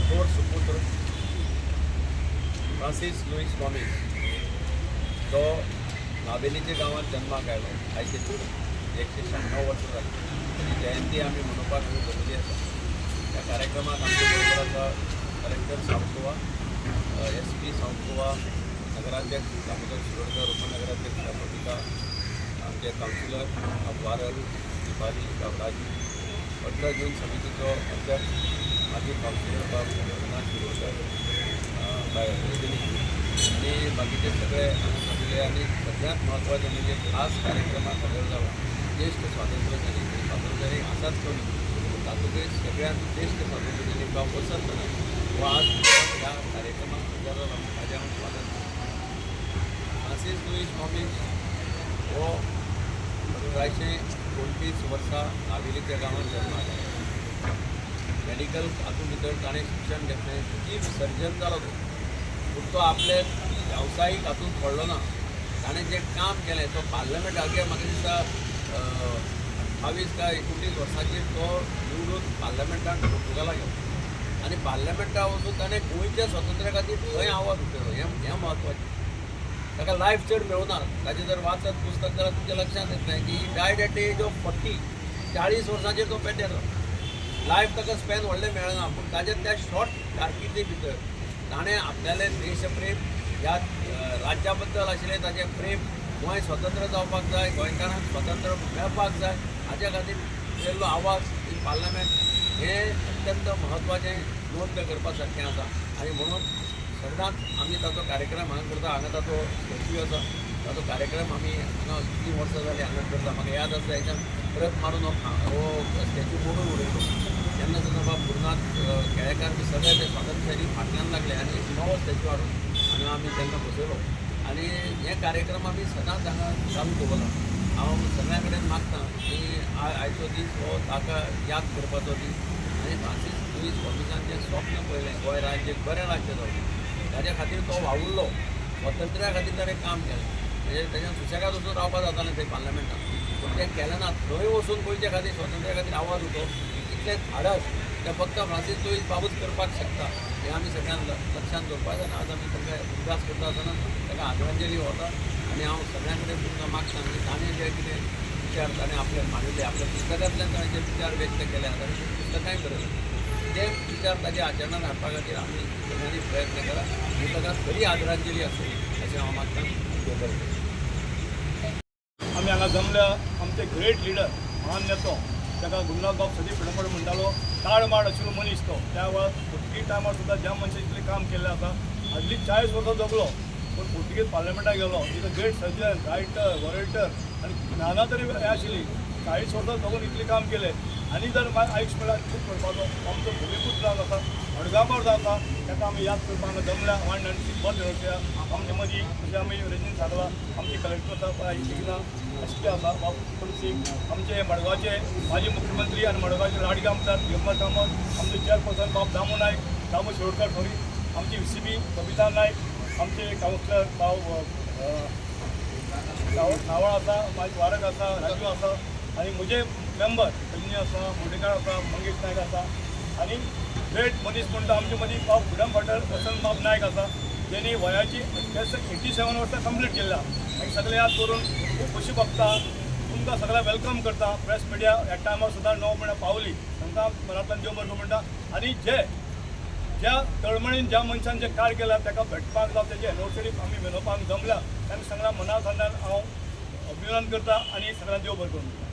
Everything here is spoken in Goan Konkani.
थोर सुपुत्र फ्रांसीस लुईस गॉमेज, जो नावेलीच्या गांवांत जन्माक आयलो, आयचे 196 वर्सां जाली. ताची जयंती आमी मनोवपाक हांगा जमिल्ली आसा. ह्या कार्यक्रमात आमचे बरोबर आसा collector south Goa, SP south Goa, नगराध्यक्ष दामोदर शिरोडकर, उपनगराध्यक्ष बबिता, आमचे कावन्सिलर वारल, दीपाली, राजू, 18 जून समितीचो अध्यक्ष माजी कावन्सिलर बाब रघुनाथ शिरोडकर, बाय रजनी आनी बाकीचे सगळे हांगा जमिल्ले. आनी सगळ्यांत म्हत्वाचें म्हणजे खास कार्यक्रमाक हजर जाला ज्येश्ठ स्वातंत्र्य सैनीक. स्वातंत्र्य सैनीक आसाच कमी, पूण तातूंतय सगळ्यांत ज्येश्ठ स्वातंत्र्य सैनीक बाब वसंत नायक हो आज ह्या कार्यक्रमाक हजर जाला, ताजें हांव स्वागत करतां. फ्रांसीस लुईस गॉमेज हो 1829 वर्सा नावेलीच्या गांवांत जल्माक आयलो. मेडिकल हातूंत भितर ताणें शिक्षण घेतलें. चीफ सर्जन जालो तो, पूण तो आपले वेवसायीक हातूंत पडलो ना. ताणें जें काम केलें, तो पार्लमेंटाक म्हाका दिसता 28 काय 29 वर्सांचेर तो निवडून पार्लमेंटान पोर्तुगालाक गेलो आनी पार्लमेंटाक वचून ताणें गोंयच्या स्वातंत्र्या खातीर थंय आवाज उठयलो. हें हें म्हत्वाचें. ताका लायफ चड मेळुना. ताचें जर वाचत पुस्तक जाल्यार तुमच्या लक्षांत येतलें की died at age of 40. 40 वर्सांचेर तो पेड्ड्यार जालो. लायफ ताका स्पॅन व्हडलें मेळना, पूण ताच्या त्या शॉर्ट कारकिर्दी भितर ताणें आपल्यालें देशप्रेम, ह्या राज्या बद्दल आशिल्लें ताचें प्रेम, गोंय स्वतंत्र जावपाक जाय, गोंयकारांक स्वतंत्र मेळपाक जाय, हाज्या खातीर केल्लो आवाज इन पार्लमेंट हें अत्यंत म्हत्वाचें, नोंद करपा सारकें आसा. आनी म्हणून सदांच आमी ताचो कार्यक्रम हांगा करता. हांगा ताचो स्टॅच्यू आसा. ताचो कार्यक्रम आमी हांगा इतलीं वर्सां जालीं हांगा करता. म्हाका याद आसा, हेच्यान ट्रक मारून हो स्टॅच्यू मोडून उडयलो. तेन्ना सुद्दां बाब गुरुनाथ केळेकार बी सगळे ते स्वातंत्र्य सैनीक फाटल्यान लागले आनी एक नवो स्टॅच्यू हाडून हांगा आमी तेंकां बसयलो. आनी हे कार्यक्रम आमी सदांच हांगा चालू दवरला. हांव सगळ्यां कडेन मागता की आयचो दीस हो ताका याद करपाचो दीस आनी फ्रांसीस लुईस गॉमेजान जें स्वप्न पळयलें, गोंय राज्य एक बरें राज्य जावचें, ताज्या खातीर तो वावुरलो. स्वातंत्र्या खातीर ताणें काम केलें. म्हणजे तेज्यान सुशेगाद वचून रावपाक जातालें थंय पार्लमेंटान, पूण तें केलें ना. थंय वचून गोंयच्या खातीर, स्वातंत्र्या खातीर आवाज उठोवप इतलें धाडस तें फक्त फ्रांसीस लुईस बाबूच करपाक शकता, हें आमी सगळ्यांक लक्षांत दवरपाक जाय. आनी आज आमी ताका उगडास करता आसतना ताका आदरांजली वता आनी हांव सगळ्यां कडेन तुमकां मागता की ताणें जे कितें विचार ताणें आपले मांडिल्ले, आपल्या पुस्तकांतल्यान ताणें जे विचार व्यक्त केले, ताणें पुस्तकांय बरयलीं, ते विचार ताच्या आचरणात हाडपा खातीर आमी सगळ्यांनी प्रयत्न करा. ही ताका खरी आदरांजली आसतली अशें हांव मागता. देव बरें करूं. आमी हांगा जमल्या. आमचे ग्रेट लिडर, महान नेतो, ताका गुरुनाथ बाब सदीप फुडें म्हणटालो, ताडमाड आशिल्लो मनीस तो. त्या वेळार पोर्तुगीज टायमार सुद्दां ज्या मनशान इतलें काम केल्लें आसा, हार्डली 40 वर्सां जगलो, पूण पोर्तुगीज पार्लमेंटाक गेलो. Is a great surgeon, writer, orator आनी नाना तरी हें आशिल्ली. 40 वर्सां जगून इतलें काम केलें. आनी जर आयुश्य मेळ्ळ्यार खूब करपाचो. आमचो भुमिपूत्र जावन आसा, मडगांवकार जावन आसा, ताका आमी याद करपाक हांगा जमल्या. 196 बर्थ एनिवर्सरी आमचे मदीं, जशें आमी रेजीन सांगलां, आमचे कलेक्टर आसा, इग्ना एस पी आसा बाब तुलसी, आमचे मडगांवचे माजी मुख्यमंत्री आनी मडगांवचे लाडके आमदार दिगंबर कामत, आमचे चेअरपर्सन बाब दामू नायक, दामू शिरोडकर सॉरी, आमची V C B Babita Naik, आमचे कावन्सिलर बाब नावळ आसा, मागीर वारक आसा, राजू आसा आनी म्हजे मेंबर रजनी आसा, मोडेकार आसा, मंगेश नायक आसा. आनी ग्रेट मनीस म्हणटा आमचे मदीं बाब फ्रिडम फायटर वसंत बाब नायक आसा, जेणी वयाची 87 वर्सां कंप्लीट केल्ल्या. मागीर सगळें याद करून खूब खोशी भोगता. तुमकां सगळ्यांक welcome करता. प्रेस मिडिया ह्या टायमार सुद्दां 9 म्हयन्या पावली, तांकां मनांतल्यान देव बरें करूं म्हणटा. आनी जे ज्या तळमळीन ज्या मनशान जें कार्य केलां, ताका भेटपाक जावं तेजी एनिवर्सरी आमी मनोवपाक जमल्या, तांकां सगळ्या मना सावन हांव अभिनंदन करता आनी सगळ्यांक देव बरें करूं म्हणटा.